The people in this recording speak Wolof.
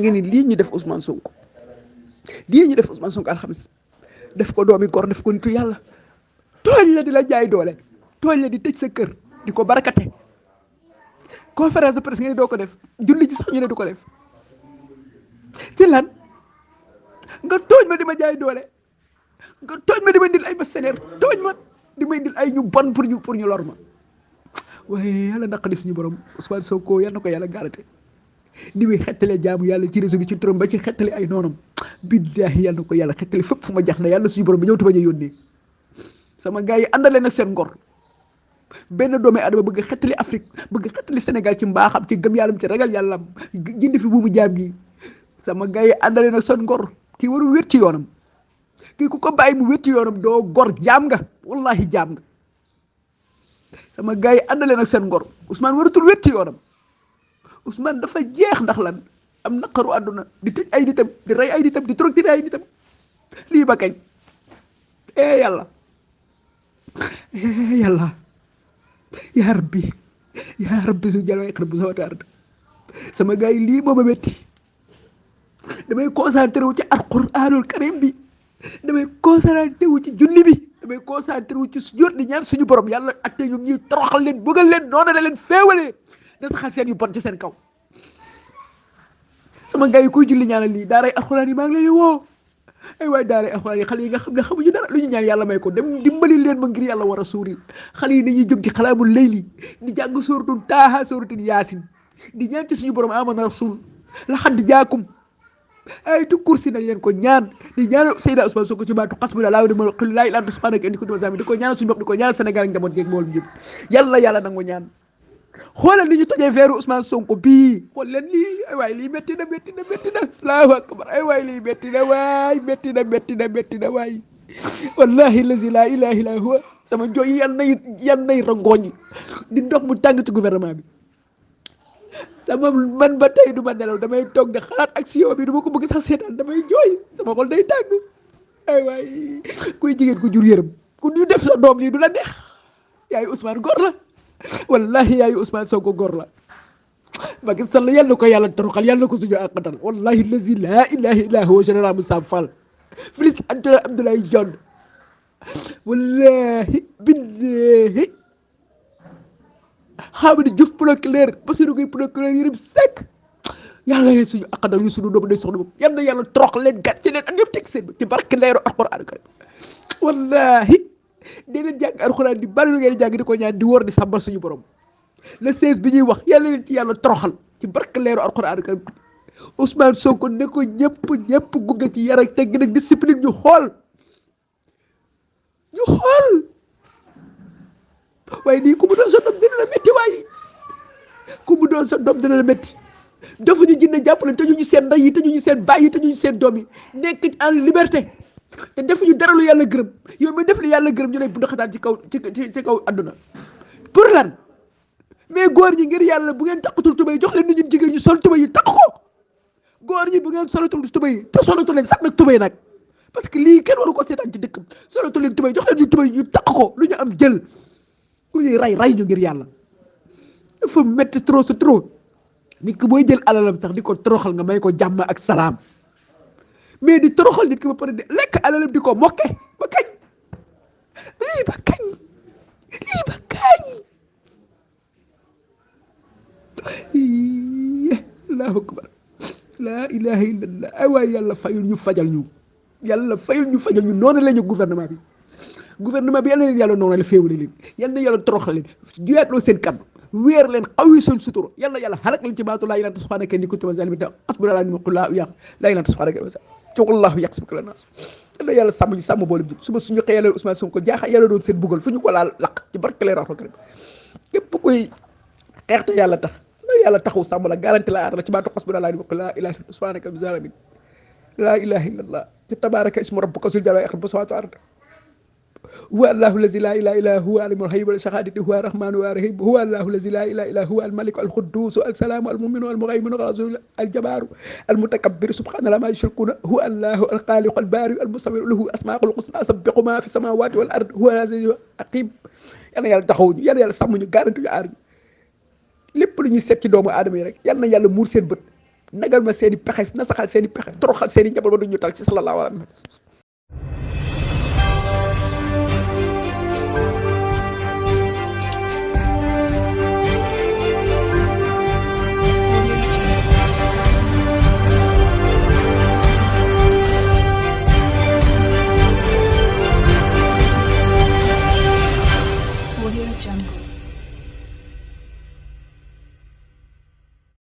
ngeen ni lii ñu def Ousmane Sonko lii ñu def Ousmane Sonko alxamis def ko doomi gor def ko nitu yàlla tooñ la di la jaay doole tooñ la di tëj sa kër di ko barakate conférence de presse ngeen doo ko def julli ci sax ñu ne du ko def ci lan nga tooñ ma di ma jaay doole nga tooñ ma di ma indil ay mercenaires tooñ ma di ma indil ay ñu bon pour ñu lor ma waaye yàlla naqari suñu borom Ousmane Sonko yal na ko yàlla garanté ni muy xettale jaamu yàlla ci réseau bi ci turam ba ci xettale ay noonam billahi yal na ko yàlla xettale fépp fu ma jax na yàlla suñu borom bi ñëw tubañ a yónnee sama gars yi àndale nag seen ngor benn doomi adama bëgg xettali Afrique bëgg xettali Sénégal ci mbaaxam ci gëm yàllam ci ragal yàllam jindi fi buumu jaam gi sama gars yi àndale nag seen ngor kii waru wér ci yoonam kii ku ko bàyyi mu wér ci yoonam doo gor jaam nga wallahi jaam nga sama gars yi àndale nag seen ngor Ousmane waratul wér ci yoonam Ousmane dafa jeex ndax lan am naqaru àdduna di tëj ay nitam di rey ay nitam di torturer ay nitam lii ba kañ yàlla yàlla yaa rabbi su jal wa iqrab bu sawata ard sama gars yi lii mooma métti damay concentré wu ci alquranul karim bi damay concentré wu ci julli bi damay concentré wu ci sujjóot di ñaan suñu borom yàlla atte ñoom ñuy toroxal leen bëggal leen noona la leen feewalee da saxal seen yu bon ci seen kaw sama gars yi kuy julli ñaanal lii daaray alxuraan yi maa ngi leen di woo ay waay daaray alxuraan yi xale yi nga xam ne xamuñu dara lu ñu ñaan yàlla may ko dem dimbali leen ma ngir yàlla war a suuri xale yi dañuy jóg ci xalaamul layli di jàng sóoratun taaha sóoratun yaasin di ñaan ci suñu borom amana rasul la xadd jaakum ay tu kursi nañ leen ko ñaan di ñaanal Seydina Ousmane Sonko ci baatu xasbuna laa ma xil laa ilaaha illa anta subhaanaka inni kuntu minaz zaalimiin di ko ñaanal suñu bopp di ko ñaanal Sénégal ak njaboot geeg mboolem yëpp yàlla yàlla nangu ñaan xoolal li ñu tojee feeru Ousmane Sonko bii xool leen lii ay waay lii métti na allahu akbar ay waay lii métti na waay wallahi lazi laa ilaha illa huwa sama jooy yan nay rangooñ di ndox mu tàng ci gouvernement bi sama man ba tey du ma nelaw damay toog de xalaat action bi du ma ko bëgg sax seetaan damay jooy sama xol day tàng ay waay kuy jigéen ku jur yërëm ku ñu def sa doom lii du la neex yaayu Ousmane góor la wallahi yaayu Ousmane Sonko góor la Macky Sall yal na ko yàlla toroxal yal na ko suñu àqatal wallahi lazi laa ilaha illa huwa général Moussa Fall Félix Antoine Abdoulaye Dione wallahi billahi Hamidou Diouf procureur Bassirou Gueye procureur Yérim Seck yàlla leen suñu àqatal yu suñu doomu day soxna moom yal na yàlla torox leen gàcce leen ak ñëpp teg seen ci barke leeru alquran karim wallahi di leen jàng alxuraan di bari lu ngeen jàng di ko ñaan di wóor di sàmbal suñu borom le 16 bi ñuy wax yàlla leen ci yàlla toroxal ci barke leeru alxuraan karim Ousmane Sonko ne ko ñëpp gunge ci yar ak teggin ak discipline ñu xool waaye nii ku mu doon sa doom dina la métti waaye ku mu doon sa doom dina la métti dafa ñu jinne jàppale te ñu seen ndey yi te ñu seen baay yi te ñu seen doom yi nekk en liberté te defuñu dara lu yàlla gërëm yow mi def li yàlla gërëm ñu lay bu xataan ci kaw àdduna pour lan mais góor ñi ngir yàlla bu ngeen takkatul tubay jox leen nu ñun jigéen ñu sol tubay yi takk ko góor ñi bu ngeen solatul tubay yi te solatu leen sax nag tubay nag parce que lii kenn waru ko seetaan ci dëkkam solatu leen tubay jox leen ñu tubay ñu takk ko lu ñu am jël ku ñuy ray ñu ngir yàlla dafa métti trop c'est trop nit ki booy jël alalam sax di ko toroxal nga may ko jàmm ak salaam mais di toroxal nit ki ba pare de lekk alalam di ko mokke ba kañ lii ba kañ allahu akbar laa ilaha illallah ay waay yàlla fayul ñu fajal ñu noonu la ñu gouvernement bi yal na leen yàlla noonu la féewale leen yal na yàlla toroxal leen juyaatloo seen kàddu weer leen xawi seen sutura yal na yàlla xalak leen ci baatu laa ilaaha illa anta subhaanaka inni kuntu minaz zaalimiin hasbunallaahu wa ni'mal wakiil laa ilaaha illa anta subhaanaka wallahu yaqsimuka mina naas yal na yàlla sàmm boole bi suba suñu xëyalee Ousmane Sonko jaaxa yàlla doon seen buggal fu ñu ko laal laq ci barke lay raxo karim képp koy xeexte yàlla tax na yàlla taxaw sàmm la garanti la aar la ci baatu hasbunallaahu wa ni'mal wakiil laa ilaaha illa anta subhaanaka minaz zaalimiin laa ilaaha illallah ci tabaaraka ismu rabbika zul jalaali wal ikraam samaawaati wal ard huwa allahu lazi laa ilaaha illaa huwa alimul ghaybi wa shahaadati huwa arrahmaanu arrahiim huwa allahu lazi laa ilaaha illaa huwa almaliku alquddus alsalaamu almu'minu almuhayminu alrazuulu aljabaaru almutakabbiru subhaanallahi ammaa yushrikuuna huwa allahu alxaaliqu albaari'u almusawwiru lahu asmaa'ul husnaa yusabbihu maa fi samaawaati wal ard huwa al-aziizul hakiim yal na yàlla taxaw ñu yal na yàlla sàmm ñu garanti ñu aar ñu lépp lu ñuy seet ci doomu aadama yi rek yal na yàlla muur seen bët nagal ma seeni pexe na saxal seeni pexe toroxal seeni njaboot ba duñu tal ci sallallahu alayhi wa sallam